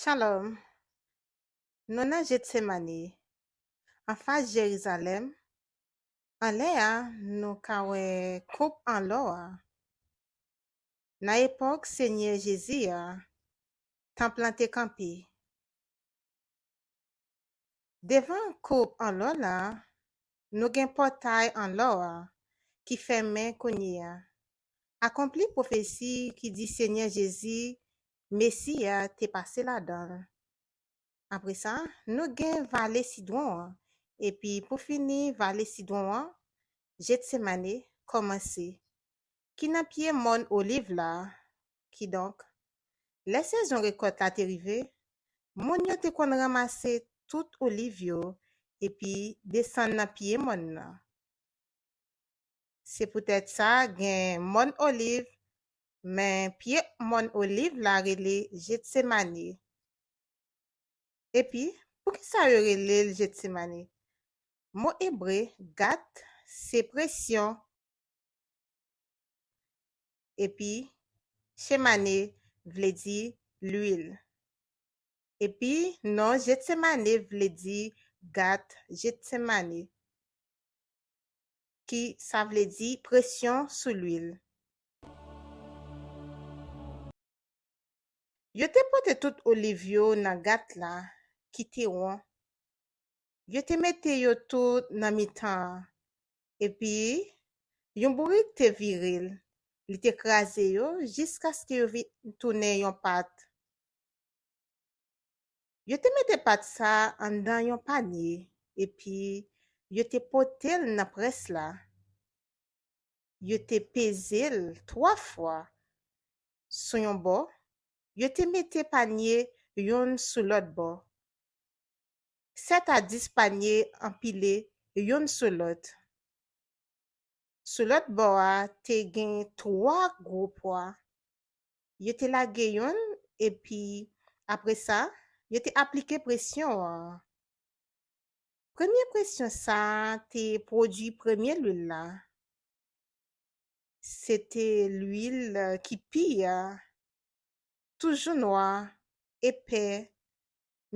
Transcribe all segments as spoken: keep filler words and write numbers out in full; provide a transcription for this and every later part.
Shalom. Nou nan Jetsemane, anfas Jerizalèm. Anlè a, nou ka wè koup an lò a. Nan epòk Senyè Jezi a, tanp lan te kanpe. Devan koup an lò la, nou gen pòtay an lò a ki fèmen kounye a. Akonpli pwofesi ki di Senyè Jezi, Mesi a, te pase ladan l. Apre sa, nou gen Vale Sidwon an. Epi pou fini Vale Sidwon an, Jetsemane kòmanse, ki nan pye mòn Oliv la. Kidonk, lè sezon rekòt la te rive, moun yo te konn ranmase tout oliv yo epi desann nan pye mòn nan. Se poutèt sa gen mòn Oliv, men pye mòn Oliv la rele Jetsemane. Epi, poukisa yo rele l Jetsemane? Mo ebre gat se presyon, epi shemane vle di lwil. Epi, non Jetsemane vle di gat Jetsemane, ki sa vle di presyon sou lwil. Yo te pote tout oliv yo nan gat la ki te won. Yo te mete yo tout nan mitan an. Epi, yon bourik te vire l. Li te kraze yo jiskaske yo vin tounen yon pat. Yo te mete pat sa anndan yon panye, epi yo te pote l nan près la. Yo te peze l twa fwa sou yon bò. Yo te mete panye youn sou lòt bò. Sèt a dis panye anpile youn sou lòt. Sou lòt bò a, te gen twa gwo pwa. Yo te lage youn, epi apre sa, yo te aplike presyon an. Premye presyon sa a te pwodui premye lwil la. Se te lwil ki pi a, toujou nwa, epè,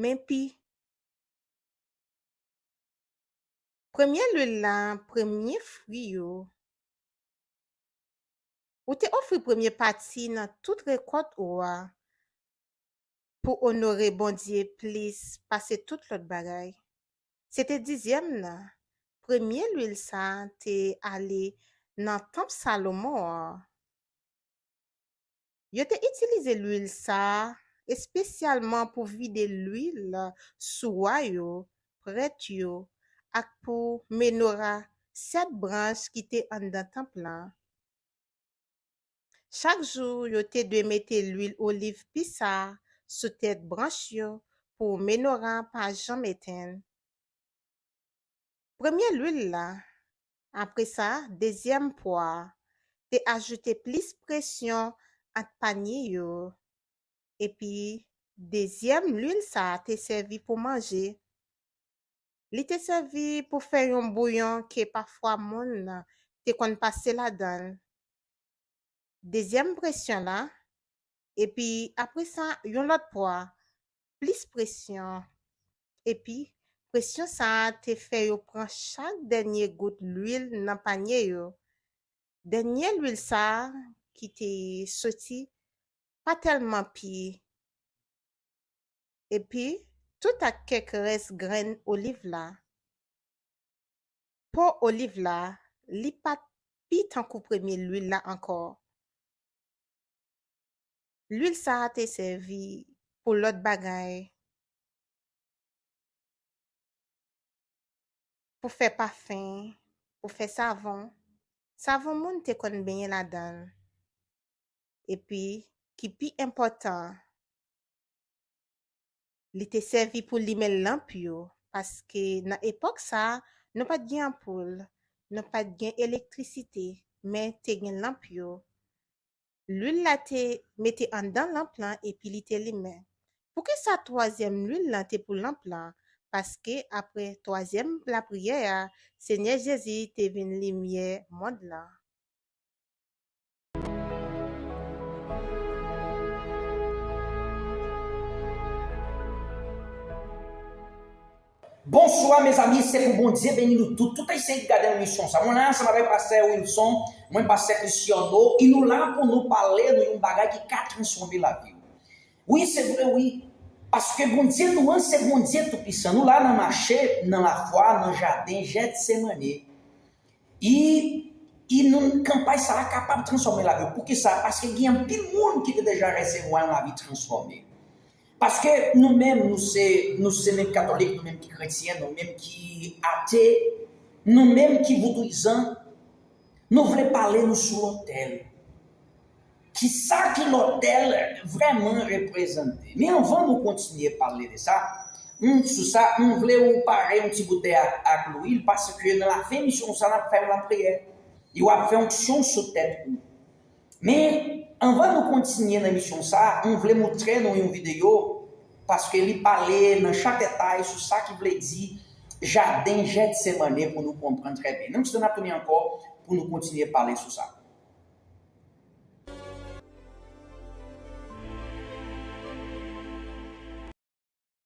men pi. Premye lwil la, premye fwi yo. Ou te ofri premye pati nan tout rekòt ou a pou onore Bondye plis pase tout lòt bagay. Se te dizyèm nan. Premye lwil sa a te ale nan tanp Salomon an. Yo te itilize lwil sa a espesyalman pou vide lwil sou wa yo, prèt yo, ak pou menora sèt branch ki te anndan tanp lan. Chak jou, yo te dwe mete lwil oliv pi sa a sou tèt branch yo pou menora pa janm etenn. Premye lwil la, apre sa, dezyèm pwa a, te ajoute plis presyon ant panye yo, epi dezyèm lwil sa a te sèvi pou manje. Li te sèvi pou fè yon bouyon ke pafwa moun te konn pase ladan l. Dezyèm presyon la, epi apre sa, yon lòt pwa, plis presyon. Epi, presyon sa a te fè yo pran chak dènye gout lwil nan panye yo. Dènye lwil sa a ki te soti pa tèlman pi. Epi, tout ak kèk rès grenn oliv la. Po oliv la, li pa t pi tankou premye lwil la ankò. Lwil sa a te sèvi pou lòt bagay, pou fè pafen, pou fè savon. Savon moun te konn benyen ladan l. Epi, ki pi enpòtan, li te sèvi pou limen lanp yo, paske nan epòk sa a, nou pa t gen anpoul, nou pa t gen elektrisite, men te gen lanp yo. Lwil la te mete anndan lanp lan epi li te limen. Poukisa twazyèm lwil lan te pou lanp lan? Paske apre twazyèm lapriyè a, Senyè Jezi te vin limyè mond lan. Bonswa mezanmi, se pou Bondye beni nou tout. Tout ayisyen ki gade emisyon sa. Mwen la ansanm avèk pastè Wilson, mwen pastè Cristiano, e nou la pou nou pale de yon bagay ki ka transfòme lavi w. Wi, se vre, wi. Paske Bondye nou an, se Bondye toupisan. Nou la nan mache, nan lafwa, nan jaden Jèdsemane. E, e nou, kanpay sa a kapab transfòme lavi w. Poukisa? Paske gen anpil moun ki te deja resevwa yon lavi transfòme. Paske nou menm, nou se, nou se menm katolik, nou menm ki kretyen, nou menm ki ate, nou menm ki voudouizan, nou vle pale nou sou lòtèl. Kisa ki lòtèl vrèman reprezante? Men anvan nou kontinye pale de sa, m, sou sa, m vle ou pare yon ti boutèy ak, ak lwil, paske nan lafen emisyon sa, n ap fè yon lapriyè. E w ap fè onksyon sou tèt ou. Men, anvan nou kontinye nan emisyon sa, m vle montre nou yon videyo, paske li pale nan chak detay sou sa ki vle di jaden Jèdsemane pou nou konprann trè byen. Donk, se n ap tounen ankò pou nou kontinye pale sou sa.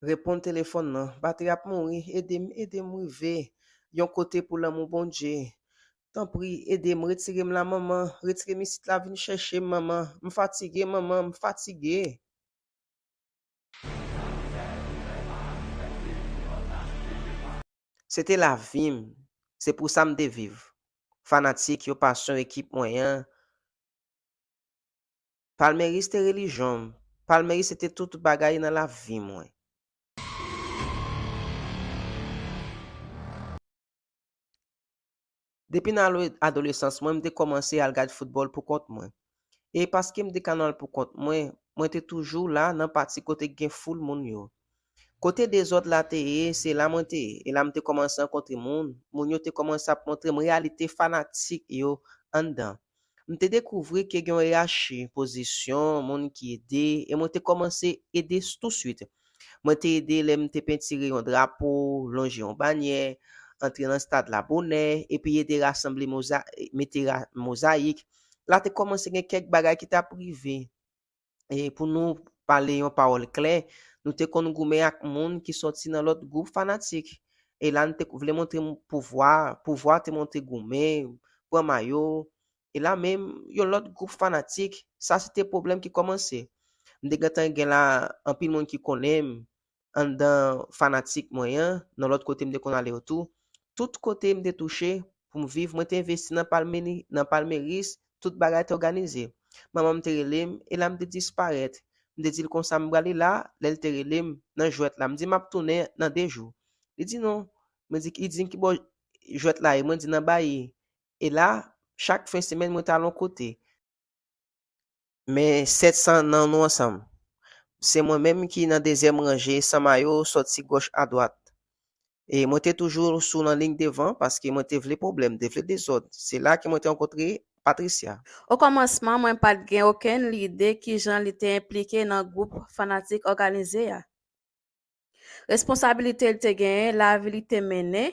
Reponn telefòn nan. Batri ap mouri. Ede m, ede m rive yon kote pou lanmou Bondye. Tanpri, ede m, retire m la, manman. Retire m isit la, vin chèche m, manman. M fatige, manman, m fatige. Se te lavi m. Se pou sa m te viv. Fanatik yo, pasyon ekip mwen an. Palmeiras te relijyon m. Palmeiras se te tout bagay nan lavi mwen. Depi nan alo-, adolesans mwen, m te kòmanse al gad foutbòl pou kont mwen. E paske m te ka nan l pou kont mwen, mwen te toujou la nan pati kote gen foul moun yo. Kote dezòd la te ye, se la mwen te ye. E la m te kòmanse rankontre moun. Moun yo te kòmanse ap montre m reyalite fanatik yo anndan. M te dekouvri ke gen yon yeyachi, pozisyon, moun ki ede, e mwen te kòmanse ede touswit. Mwen te ede lè m te pentire yon drapo, lonje yon banyè, antre nan stad la bonè, epi ede rasanble moza-, mete ra-, mozayik. La te kòmanse gen kèk bagay ki t ap rive. E pou nou pale yon pawòl klè, nou te konn goumen ak moun ki sòti nan lòt gwoup fanatik. E la, nou te vle montre m pouvwa, pouvwa te montre goumen, pran mayo. E la menm, yon lòt gwoup fanatik, sa se te pwoblèm ki kòmanse. M te gentan gen la anpil moun ki konnen m, anndan fanatik mwen an, nan lòt kote m te konn ale yo tou. Tout kote m te touche pou m viv, mwen te envesti nan Palmeni-, nan Palmeiras, tout bagay te òganize. Manman m te rele m, e la m te disparèt. M te di l konsa m prale la, lè l te rele m nan jwèt la. M di m ap tounen nan de jou. Li di non. Mwen di, li di m ki bò jwèt la ye, mwen di nan Bayi. E la, chak fen semèn mwen t al yon kote. Men sèt san nan nou ansanm. Se mwen menm ki nan dezyèm ranje, san mayo, sòti gòch a dwat. E mwen te toujou sou nan liy devan paske mwen te vle pwoblèm, te vle dezòd. Se la ke mwen te rankontre Patricia. Okòmansman, mwen pa t gen okenn lide kijan li te enplike nan gwoup fanatik òganize a. Responsabilite l te genyen, lavi li te mennen,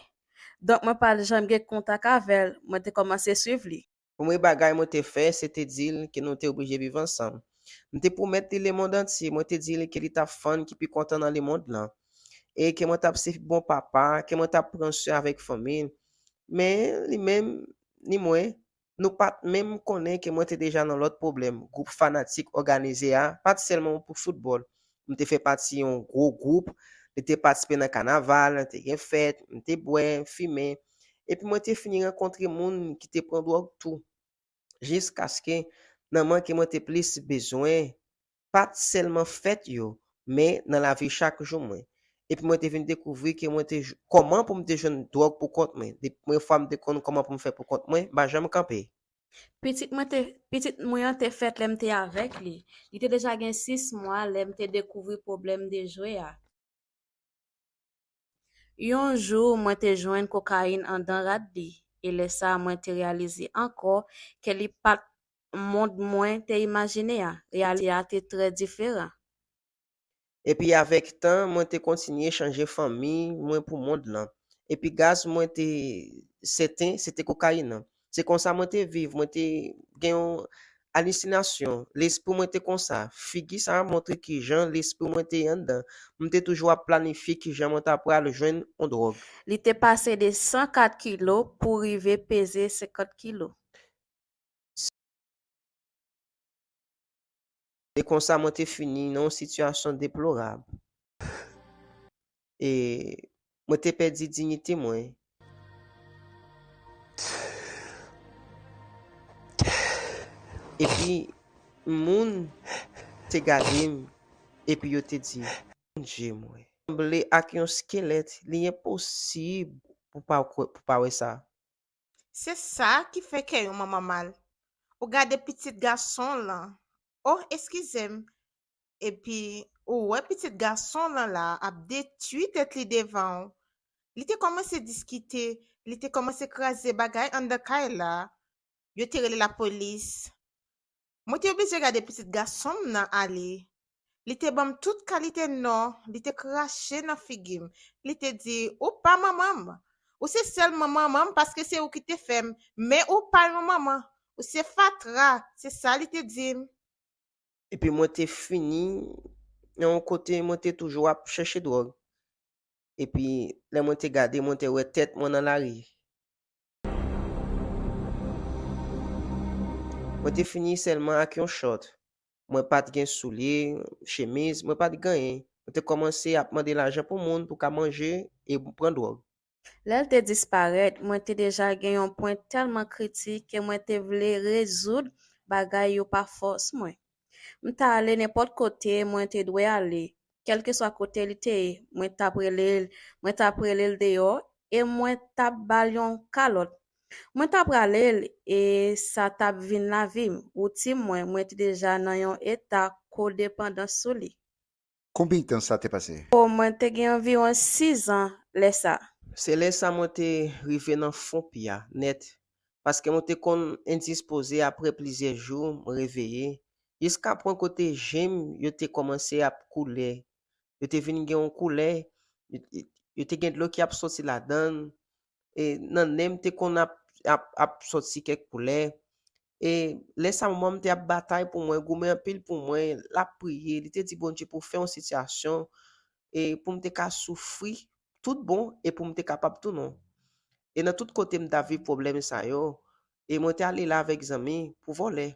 donk mwen pa t janm gen kontak avè l, mwen te kòmanse swiv li. Premye bagay mwen te fè, se te di l ke nou te oblije viv ansanm. M te pwomèt li lemonn antye, mwen te di l ke li t ap fann ki pi kontan nan lemonn lan, e ke mwen t ap se bon papa, ke mwen t ap pran swen avèk fanmi l. Men, li menm, ni mwen, nou pa t menm konnen ke mwen te deja nan lòt pwoblèm. Gwoup fanatik òganize a pa t sèlman pou foutbòl. M te fè pati yon gwo gwoup, li te patisipe nan kanaval, te gen fèt, m te bwè, fimen, epi mwen te fini rankontre moun ki te pran dwòg tou. Jiskaske nan moman ke mwen te plis bezwen, pa t sèlman fèt yo, men nan lavi chak jou mwen. Epi mwen te vin dekouvri ke mwen te j-, kòman pou m te jwenn dwòg pou kont mwen. Depi premye fwa m te konn kòman pou m fè pou kont mwen, m pa janm kanpe. Pitit mwen te, pitit mwen an te fèt lè m te avèk li. Li te deja gen sis mwa lè m te dekouvri pwoblèm de jwe a. Yon jou, mwen te jwenn kokayin anndan rad li, e lè sa a, mwen te reyalize ankò ke li pa t mond mwen te imajine a. Reyalite a te trè diferan. Epi avèk tan, mwen te kontinye chanje fanmi mwen pou mond lan. Epi gaz mwen te sèten, se te kokayin nan. Se konsa mwen te viv, mwen te gen yon alisinasyon. Lespri mwen te konsa. Figi sa a montre kijan lespri mwen te ye anndan. M te toujou ap planifye kijan mwen ta pral jwenn yon dwòg. Li te pase de san kat kilo pou rive peze senkant kilo. E konsa mwen te fini nan yon sitiyasyon deplorab. E mwen te pèdi diyite mwen. Epi moun te gade m, epi yo te di, "Bondye mwen." Sanble ak yon skelèt, li enposib pou pa kwè, pou pa wè sa. Se sa ki fè kè yon manman mal. Ou gade pitit gason w lan. Oh, eskize m. Epi, ou wè pitit gason w lan la ap detwi tèt li devan w. Li te kòmanse diskite, li te kòmanse kraze bagay anndan kay la. Yo te rele lapolis. Mwen te oblije gade pitit gason m nan ale. Li te ban m tout kalite non, li te krache nan figi m. Li te di, "Ou pa manman m. Ou se sèl manman m paske se ou ki te fè m, men ou pa yon manman. Ou se fatra," se sa li te di m. Epi mwen te fini nan yon kote mwen te toujou ap chèche dwòg. Epi lè mwen te gade, mwen te wè tèt mwen nan lari. Mwen te fini sèlman ak yon chòt. Mwen pa t gen soulye, chemiz, mwen pa t gen anyen. Mwen te kòmanse ap mande lajan pou moun pou ka manje e pran dwòg. Lè l te disparèt, mwen te deja gen yon pwen tèlman kritik ke mwen te vle rezoud bagay yo pa fòs mwen. M t ale nenpòt kote mwen te dwe ale. Kèlkeswa kote li te ye, mwen t ap rele l, mwen t ap rele l deyò e mwen t ap ba l yon kalòt. Mwen t ap rale l e sa t ap vin lavi m. Woutin mwen, mwen te deja nan yon eta kodepandans sou li. Konbyen tan sa te pase? O, mwen te gen anviwon sis an lè sa. Se lè sa mwen te rive nan fon pye a nèt, paske mwen te konn endispoze. Apre plizyè jou, mwen reveye, jiska pwen kote je m yo te kòmanse ap koule. Yo te vin gen yon koulè, yo, yo te gen dlo ki ap soti ladan l, e nan nen m te konn ap, ap, ap soti kèk koulè. E lè sa, manman m te ap batay pou mwen, goumen anpil pou mwen, l ap priye, li te di Bondye pou fè yon sitiyasyon, e pou m te ka soufri tout bon, e pou m te kapab tounen. E nan tout kote m t ap viv pwoblèm sa yo, e mwen te ale la avèk zanmi pou vòlè.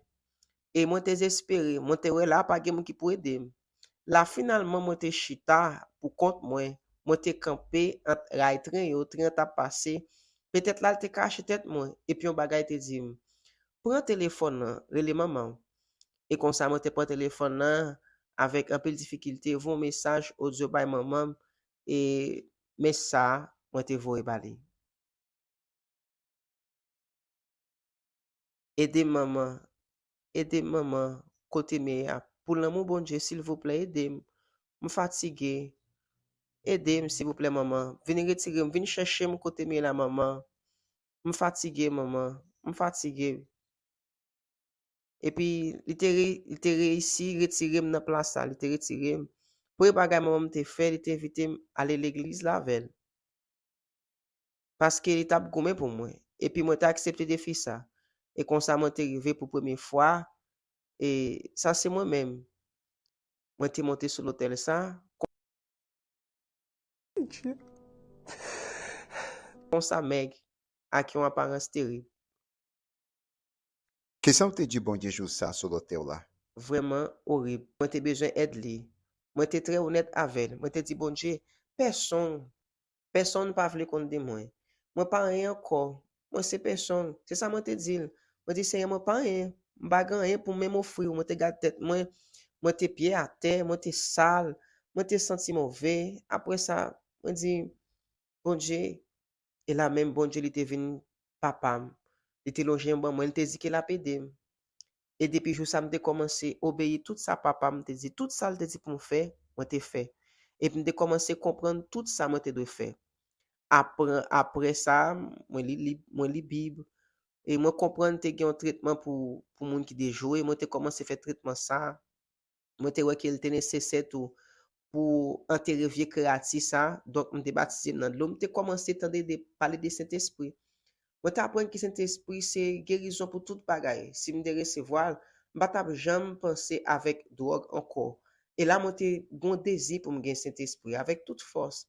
E mwen te dezespere, mwen te wè la pa gen moun ki pou ede m. La, finalman, mwen te chita pou kont mwen, mwen te kanpe ant ray tren yo, tren an t ap pase. Petèt la, l te kache tèt mwen, epi yon bagay te di m, "Pran telefòn nan, rele manman w." E konsa, mwen te pran telefòn nan, avèk anpil difikilte, voye yon mesaj odyo bay manman m, e men sa mwen te voye ba li. Ede m, manman. Ede m, manman. Kote m ye a? Pou lanmou Bondye, silvouplè, ede m. M fatige. Ede m, silvouplè, manman. Vin retire m, vin chèche m kote m ye la, manman. M fatige, manman. M fatige. Epi, li te re-, li te reyisi retire m nan plas sa, li te retire m. Premye bagay manman m te fè, li te envite m ale legliz la avè l. Paske li t ap goumen pou mwen. Epi mwen te aksepte defi sa. E konsa mwen te rive pou premye fwa. E sa se mwen menm. Mwen te monte sou lotèl sa. Konsa mèg, ak yon aparans terib. Kisa w te di Bondye jou sa sou lotèl la? Vrèman orib. Mwen te bezwen èd li. Mwen te trè onèt avè l. Mwen te di Bondye, pèsonn, pèsonn pa vle konn de mwen. Mwen pa anyen ankò. Mwen se pèsonn. Se sa mwen te di l. Mwen di, Senyè, mwen pa anyen. M pa gen anyen pou m menm ofri w. Mwen te gade tèt mwen. Mwen te pye atè. Mwen te sal. Mwen te santi move. Apre sa, mwen di, Bondye, e la menm Bondye li te vin papa m. Li te lonje men ban mwen, li te di ke l ap ede m. E depi jou sa, m te kòmanse obeyi tout sa papa m te di, tout sa l te di pou m fè, mwen te fè. Epi m te kòmanse konprann tout sa mwen te dwe fè. Apre, apre sa, mwen li, li, mwen li Bib. E mwen konprann te gen yon tretman pou, pou moun ki dejoure. Mwen te kòmanse fè tretman sa. Mwen te wè ke l te nesesè tou pou antere vye kreyati sa. Donk, m te batize m nan dlo. M te kòmanse tande de, pale de Sentespri. Mwen te aprann ke Sentespri se gerizon pou tout bagay. Si m te resevwa l, m pa t ap janm panse avèk dwòg ankò. E la mwen te gen yon dezi pou m gen Sentespri avèk tout fòs.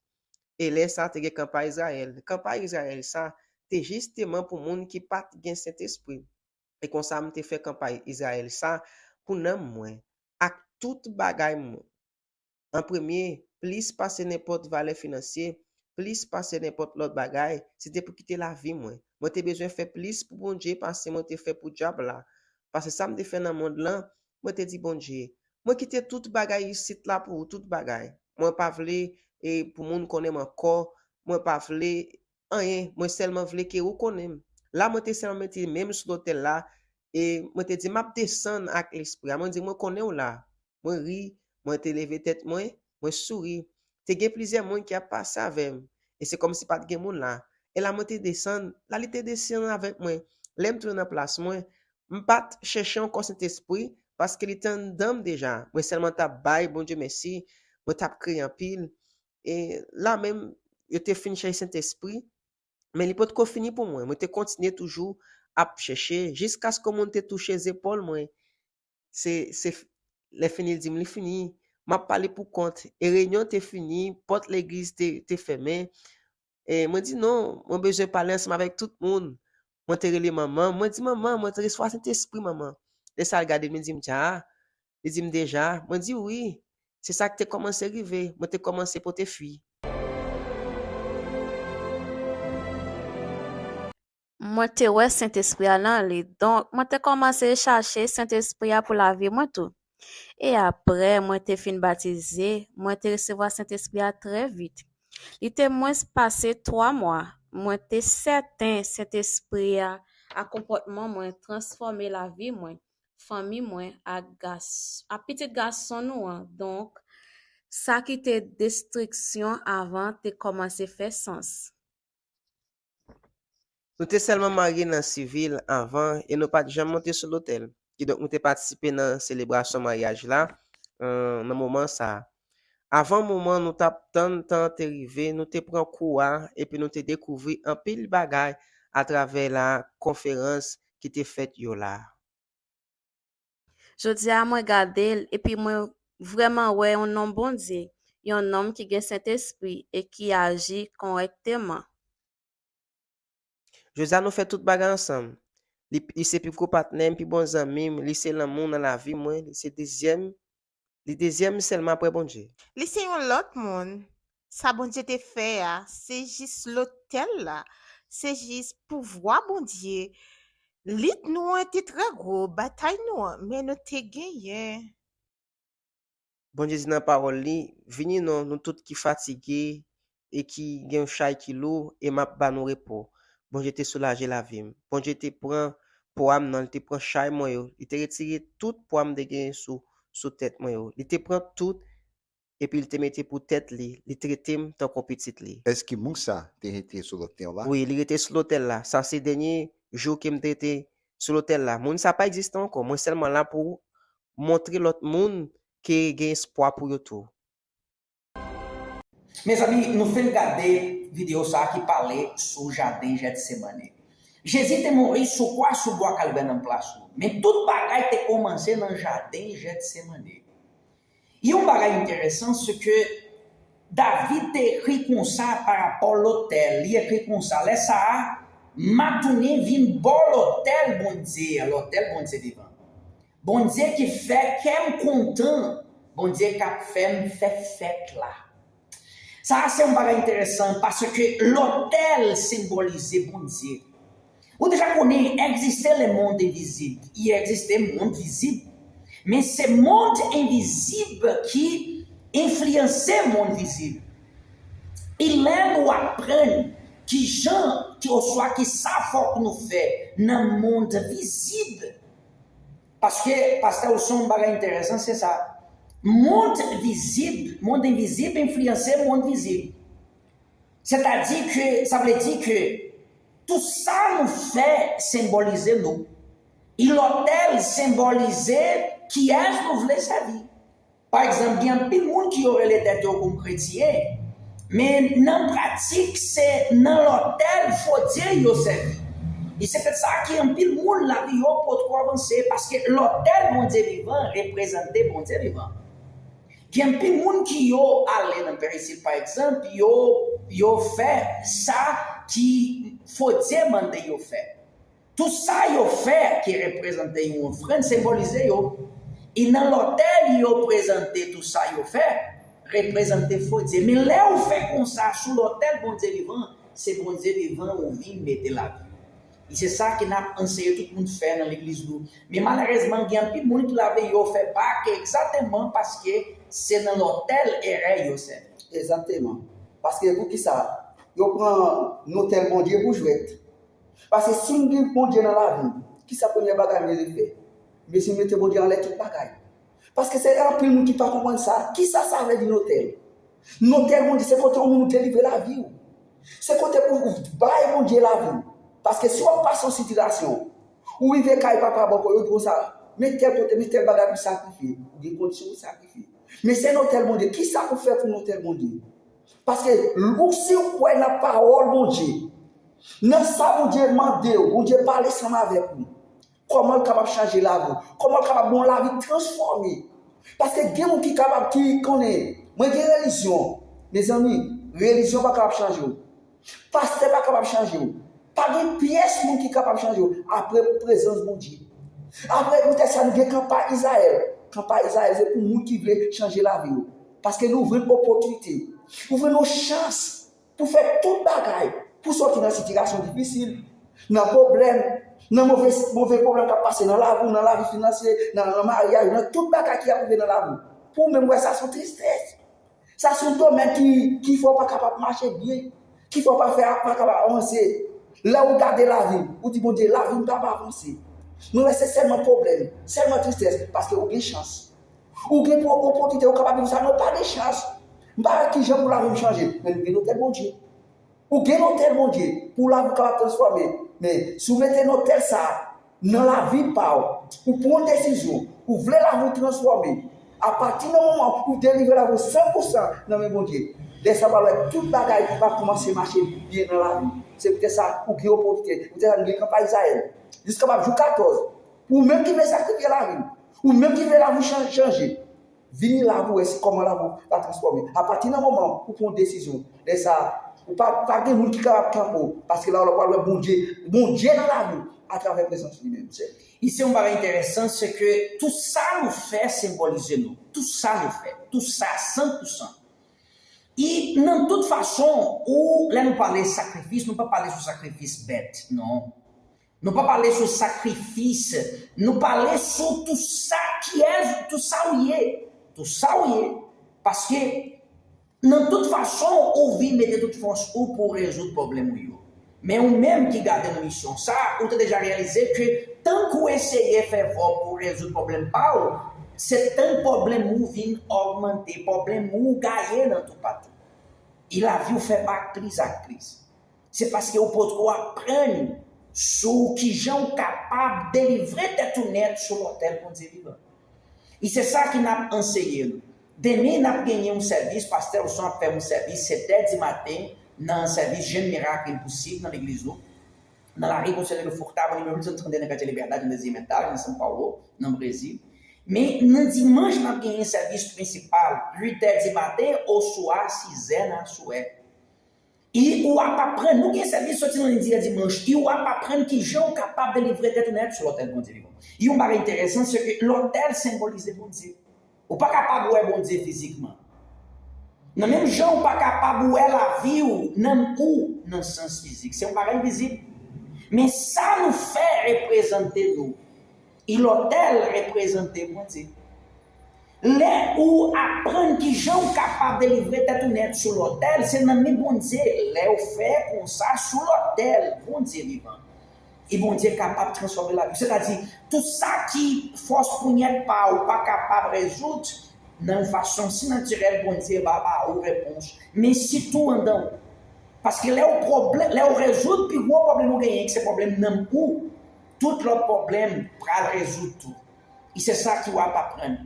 E lè sa a te gen kanpay Izrayèl. Kanpay Izrayèl sa te jisteman pou moun ki pa t gen Sentespri. E konsa m te fè kanpay Izrayèl sa pou nanm mwen ak tout bagay mwen. An premye, plis pase nenpòt valè finansye, plis pase nenpòt lòt bagay, se te pou kite lavi mwen. Mwen te bezwen fè plis pou Bondye pase mwen te fè pou dyab la. Pase sa m te fè nan mond lan, mwen te di Bondye, mwen kite tout bagay isit la pou ou, tout bagay. Mwen pa vle e pou moun konnen m ankò, mwen pa vle anyen, mwen sèlman vle ke ou konnen m. La mwen te sèlman mete men m sou lotèl la, e mwen te di m ap desann ak lespri a. Mwen di mwen konnen w la. Mwen ri, mwen te leve tèt mwen, mwen souri. Te gen plizyè moun ki ap pase avè m, e se kòmsi pa t gen moun la. E la mwen te desann, la li te desann avèk mwen. Lè m tounen nan plas mwen, m pa t chèche ankò Sentespri, paske li te anndan m deja. Mwen sèlman t ap bay Bondye mèsi, mwen t ap kriye anpil. E la menm, yo te fin chèche Sentespri, men li potko fini pou mwen. Mwen te kontinye toujou ap chèche, jiskaske yon moun te touche zepòl mwen. Se, se, lè fini, li di m li fini. M ap pale pou kont. E reyinyon te fini, pòt legliz te, te fèmen. E mwen di non, mwen bezwen pale ansanm avèk tout moun. Mwen te rele manman, mwen di manman, mwen te resevwa Sentespri manman. Lè sa l gade m, li di m dja, li di m deja, mwen di wi. Se sa k te kòmanse rive, mwen te kòmanse pote fwi. Mwen te wè Sentespri a nan li, donk mwen te kòmanse chache Sentespri a pou lavi mwen tou. E apre mwen te fin batize, mwen te resevwa Sentespri a trè vit. Li te mwens pase twa mwa. Mwen te sèten Sentespri a ak konpòtman mwen transfòme lavi mwen, fanmi mwen ak gas-, ak pitit gason nou an. Donk, sa ki te destriksyon avan te kòmanse fè sans. Nou te sèlman marye nan sivil avan e nou pa t janm monte sou lotèl. Kidonk, nou te patisipe nan selebrasyon maryaj la, eh, nan moman sa a. Avan moman nou t ap tann tan an te rive, nou te pran kou a epi nou te dekouvri anpil bagay atravè la konferans ki te fèt yo la. Jodi a, mwen gade l, epi mwen vrèman wè yon nonm Bondye, yon nonm ki gen Sentespri e ki aji kòrèkteman. Jodi a, nou fè tout bagay ansanm. Li, li se pi gwo patnè m, pi bon zanmi m, li se lanmou nan lavi mwen, li se dezyèm, li dezyèm sèlman apre Bondye. Li se yon lòt moun. Sa Bondye te fè a, se jis lotèl la, se jis pouvwa Bondye. Lit nou an te trè gwo, batay nou an, men nou te genyen. Bondye di nan pawòl li, vini non, nou tout ki fatige e ki gen yon chay ki lou, e m ap ba nou repo. Bondye te soulaje lavi m. Bondye te pran pwa m nan, li te pran chay mwen yo, li te retire tout pwa m te genyen sou, sou tèt mwen yo. Li te pran tout epi li te mete pou tèt li, li trete m tankou pitit li. Èske moun sa te rete sou lotèl la? Wi, li rete sou lotèl la. Sa se dènye jou ke m te rete sou lotèl la. Moun sa pa egziste ankò. Mwen sèlman la pou montre lòt moun ke gen espwa pou yo tou. Mezanmi, nou fin gade videyo sa a ki pale sou jaden Jètsemane. Jezi te mouri sou kwa, sou bwa Kalvè nan plas nou. Men tout bagay te kòmanse nan jaden Jètsemane. Yon bagay enteresan, se ke David te ekri konsa parapò lotèl. Li ekri konsa, lè sa a, m a tounen vin bò lotèl Bondye a, lotèl Bondye vivan. Bondye ki fè kè m kontan, Bondye k ap fè m fè fèt la. Sa a se yon bagay enteresan, paske lotèl senbolize Bondye. Ou deja konnen, egziste le monde invisible, il existe monde visible. Men se mond envizib ki enfliyanse mond vizib. E lè nou aprann ki jan, ki, oswa ki sa fòk nou fè nan mond vizib, paske, pastè, ou se yon bagay enteresan, se sa. Mond vizib, mond envizib enfliyanse mond vizib. Sètadi ke, sa vle di ke tout sa nou fè senbolize nou. E lotèl senbolize kiyès nou vle sèvi. Pa egzanp, gen anpil moun ki yo rele tèt yo kòm kretyen, men nan pratik, se nan lotèl fo dye yo sèvi. E se petèt sa ki anpil moun lavi yo potko avanse, paske lotèl Bondye vivan reprezante Bondye vivan. Gen anpil moun ki yo ale nan perisip, pa egzanp, yo, yo fè sa ki fo Dye mande yo fè. Tout sa yo fè ki reprezante yon ofrann senbolize yo. E nan lotèl yo prezante tout sa yo fè, reprezante fo Dye. Men lè ou fè konsa sou lotèl Bondye vivan, se Bondye vivan ou vin mete lavi. E se sa ke n ap anseye tout moun fè nan legliz nou. Men malerezman, gen anpil moun ki lave yo fè pa ke egzakteman paske se nan lotèl erè yo sèvi. Egzakteman. Paske poukisa yo pran notèl Bondye pou jwèt? Paske si m gen Bondye nan lavi m, kisa premye bagay m dwe fè? Mezanmi, mete Bondye anlè tout bagay. Paske se anpil moun ki pa konprann sa. Kisa sa vle di notèl? Notèl Bondye se kote yon moun ou delivre lavi w. Se kote pou ou bay Bondye lavi w. Paske si w ap pase yon sitiyasyon, ou rive kay papa bòkò, yo di konsa, men tèl kote, men tèl bagay pou sakrifye. Ou gen kondisyon pou sakrifye. Men se notèl Bondye. Kisa pou fè pou notèl Bondye? Paske ou si w kwè nan pawòl Bondye, nan sa Bondye mande w, Bondye pale sanm avèk ou. Kòman l kapab chanje lavi w? Kòman l kapab ba w lavi transfòme? Paske gen moun ki kapab ki konnen, mwen gen relijyon. Mezanmi, relijyon pa kapab chanje w. Pastè pa kapab chanje w. Pa gen pyès moun ki kapab chanje w apre prezans Bondye. Apre poutèt sa nou gen kanpay Izrayèl. Kanpay Izrayèl se pou moun ki vle chanje lavi yo. Paske nou jwenn opòtinite. Nou jwenn yon chans pou fè tout bagay pou sòti nan sitiyasyon difisil, nan pwoblèm, nan move, move pwoblèm k ap pase nan lavi w, nan lavi finansye, nan, nan maryaj, nan tout bagay ki ap rive nan lavi w. Pou w menm wè sa se yon tristès. Sa se yon domèn ki, ki fè w pa kapab mache byen, ki fè w pa fè, pa kapab avanse. Lè ou gade lavi w, ou di Bondye, lavi m p ap avanse. Mwen wè se sèlman pwoblèm, sèlman tristès, paske ou gen chans. Ou gen pou opòtinite, ou kapab di konsa, non, pa de chans. M pa wè kijan pou lavi m chanje. Men nou gen notèl Bondye. Ou gen notèl Bondye pou lavi w kapab transfòme. Men si w mete notèl sa a nan lavi pa w, ou pran yon desizyon, ou vle lavi w transfòme, apati nan moman ou delivre lavi w san pou san nan men Bondye, lè sa w pral wè tout bagay va kòmanse mache byen nan lavi w. Se poutèt sa ou gen opòtinite. Poutèt sa nou gen kanpay Izrayèl. Jiska w ap jou katòz. Ou menm ki vle sakrifye lavi w, ou menm ki vle lavi w chan- chanje, vini la pou w wè si kòman lavi w va transfòme. Apati nan moman ou pran yon desizyon, lè sa a, ou pa, pa gen moun ki kapab kanpe w, paske la w pral wè Bondye, Bondye nan lavi w atravè prezans li menm sèl. E se yon bagay enteresan, se ke tout sa nou fè senbolize nou. Tout sa nou fè, tout sa, san pou san. E nan tout fason, ou, lè nou pale sakrifis, nou pa pale sou sakrifis bèt, non. Nou pa pale sou sakrifis, nou pale sou tou sa ki è, tou sa ou ye. Tou sa ou ye. Paske, nan tout fason, ou vin mete tout fòs ou pou w rezoud pwoblèm ou yo. Men ou menm ki gade nan misyon sa, ou te deja reyalize ke tank ou eseye fè vòb pou w rezoud pwoblèm pa w, se tank pwoblèm ou vin ogmante, pwoblèm ou gaye nan toupatou. E lavi w fè bak plis ak plis. Se paske ou potko aprann sou kijan ou kapab delivre tèt ou nèt sou lotèl Bondye vivan. E se sa ke n ap anseye nou. Demen n ap genyen yon sèvis, pastè Wilson ap fè yon sèvis sèt è di maten nan sèvis Jèn Mirak Enposib nan legliz nou, nan lari Conselheiro Furtado, nimewo uit san trannde, nan katye Liberdade, nan dezyèm etaj, nan São Paulo, nan Brezil. Men nan dimanch n ap genyen sèvis prensipal uit è di maten oswa sis è nan aswè. E w ap aprann, nou gen sèvis soti nan lendi a dimanch, e w ap aprann kijan w kapab delivre tèt ou nèt sou lotèl Bondye vivan. E yon bagay enteresan, se ke lotèl senbolize Bondye. Ou pa kapab wè Bondye fizikman. Nan menm jan ou pa kapab wè lavi w, nanm ou, nan sans fizik. Se yon bagay vizib. Men sa nou fè reprezante nou. E lotèl reprezante Bondye. Lè ou aprann kijan ou kapab delivre tèt ou nèt sou lotèl, se nan men Bondye. Lè ou fè konsa sou lotèl, Bondye vivan. E Bondye kapab transfòme lavi w. Sètadi, tout sa ki fòs ponyèt pa ou pa kapab rezoud, nan yon fason sinatirèl, Bondye va ba ou repons. Men sitou anndan w. Paske lè ou pwoblè-, lè ou rezoud pi gwo pwoblèm ou genyen, ki se pwoblèm nanm ou, tout lòt pwoblèm pral rezoud tou. E se sa ki w ap aprann.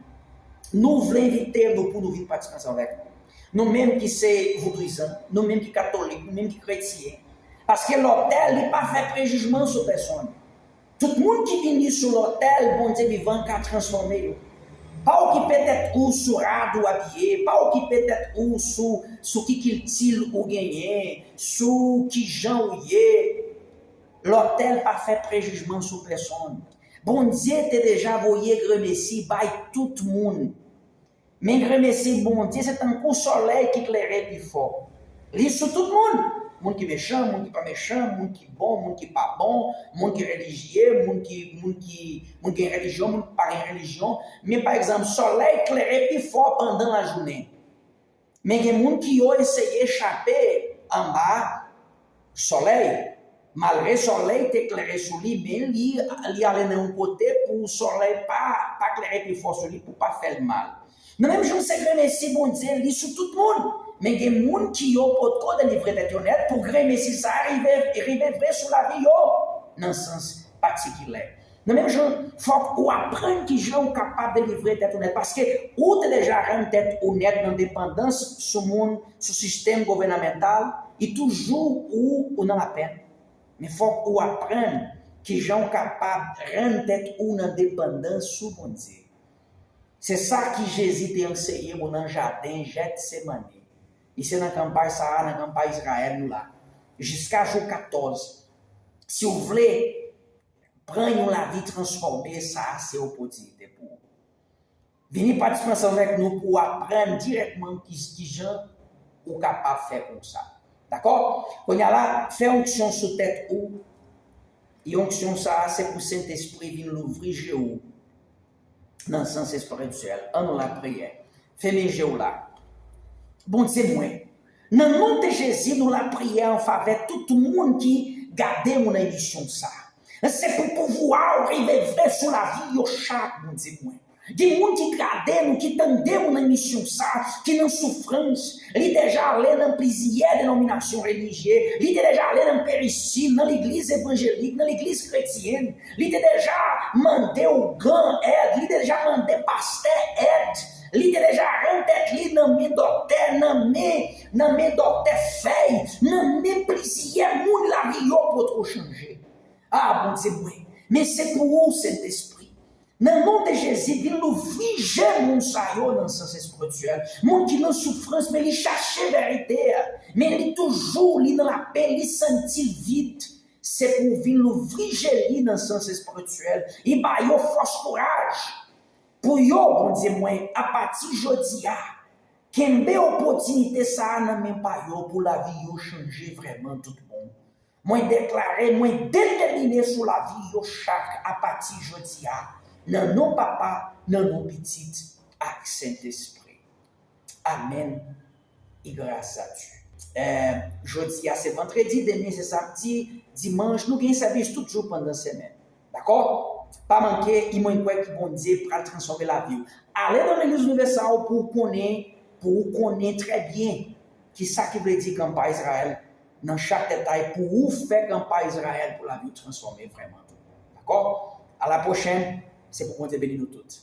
Nou vle envite nou pou nou vin patisipe ansanm avèk nou. Nou menm ki se voudouizan, nou menm ki katolik, nou menm ki kretyen, Paske lotèl, li pa fè prejijman sou pèsonn. Tout moun ki vini sou lotèl Bondye vivan ka transfòme yo. Pa okipe tèt ou sou rad ou abiye, pa okipe tèt ou sou, sou ki kilti ou genyen, sou ki jan ou ye. Lotèl pa fè prejijman sou pèsonn. Bondye te deja voye grenmesi bay tout moun. Men grenmesi Bondye se tankou solèy ki klere pi fò. Li sou tout moun. Moun ki mechan, moun ki pa mechan, moun ki bon, moun ki pa bon, moun ki relijye, moun ki, moun ki, moun ki gen relijyon, moun ki pa gen relijyon. Men pa egzanp, solèy klere pi fò pandan lajounen. Men gen moun ki yo eseye chape anba solèy. Malgre solèy te klere sou li, men li, li ale nan yon kote pou solèy pa, pa klere pi fò sou li, pou pa fè l mal. Nan menm jan se grenmesi Bondye, li sou tout moun. Men gen moun ki yo potko delivre tèt yo nèt pou grenmesi sa a rive, rive vre sou lavi yo, nan sans patikilè. Nan menm jan, fòk ou aprann kijan ou kapab delivre tèt ou nèt, paske ou te deja rann tèt ou nèt nan depandans sou moun, sou sistèm gouvènamental, e toujou ou, ou nan lapenn. Men fòk ou aprann kijan ou kapab rann tèt ou nan depandans sou Bondye. Se sa ki Jezi te anseye yo nan jaden Jètsemane. E se nan kanpay sa a, nan kanpay Izrayèl nou la. Jiska jou katòz. Si w vle pran yon lavi transfòme, sa a se opòtinite pou ou. Vini patisipe ansanm avèk nou pou w aprann dirèkteman ki, kijan ou kapab fè konsa. Dakò? Kounye a la, fè onksyon sou tèt ou. E onksyon sa a, se pou Sentespri vin louvri je w nan sans espirityèl. Ann nou lapriyè. Fèmen je w la. Bondye mwen, nan non de Jezi, nou lapriyè an favè tout moun ki gade nou nan emisyon sa a. Se pou pouvwa w rive vre sou lavi yo chak, Bondye mwen. Gen moun ki gade nou, ki tande nou nan emisyon sa a, ki nan soufrans. Li deja ale nan plizyè denominasyon relijye. Li te deja ale nan perisil, nan legliz evanjelik, nan legliz kretyen. Li te deja mande ougan èd. Li te deja mande pastè èd. Li te deja rann tèt li nan men doktè, nan men, nan men doktè fèy, nan men plizyè moun lavi yo potko chanje. A, Bondye mwen, men se pou ou, Sentespri. Nan non de Jezi, vin louvri je moun sa yo nan sans espirityèl. Moun ki nan soufrans, men li chache verite a. Men li toujou, li nan lapenn, li santi l vid. Se pou w vin louvri je li nan sans espirityèl. E ba yo fòs, kouraj. Pou yo, Bondye mwen, apati jodi a, kenbe opòtinite sa a nan men pa yo pou lavi yo chanje vrèman tout bon. Mwen deklare, mwen detèmine sou lavi yo chak apati jodi a, nan non Papa, nan non Pitit ak Sentespri. Amèn. E gras a Dye. Eh, jodi a se vandredi, demen se samdi, dimanch, nou gen sèvis tout jou pandan semèn. Dakò? Pa manke, e mwen kwè ke Bondye pral transfòme lavi w. Ale nan legliz Nouvèl sa a pou w konnen, pou w konnen trè byen kisa ki vle di kanpay Izrayèl nan chak tèt a, e pou ou fè kanpay Izrayèl pou lavi w transfòme vrèman tou. Dakò? A la pwochèn, se pou Bondye beni nou tout.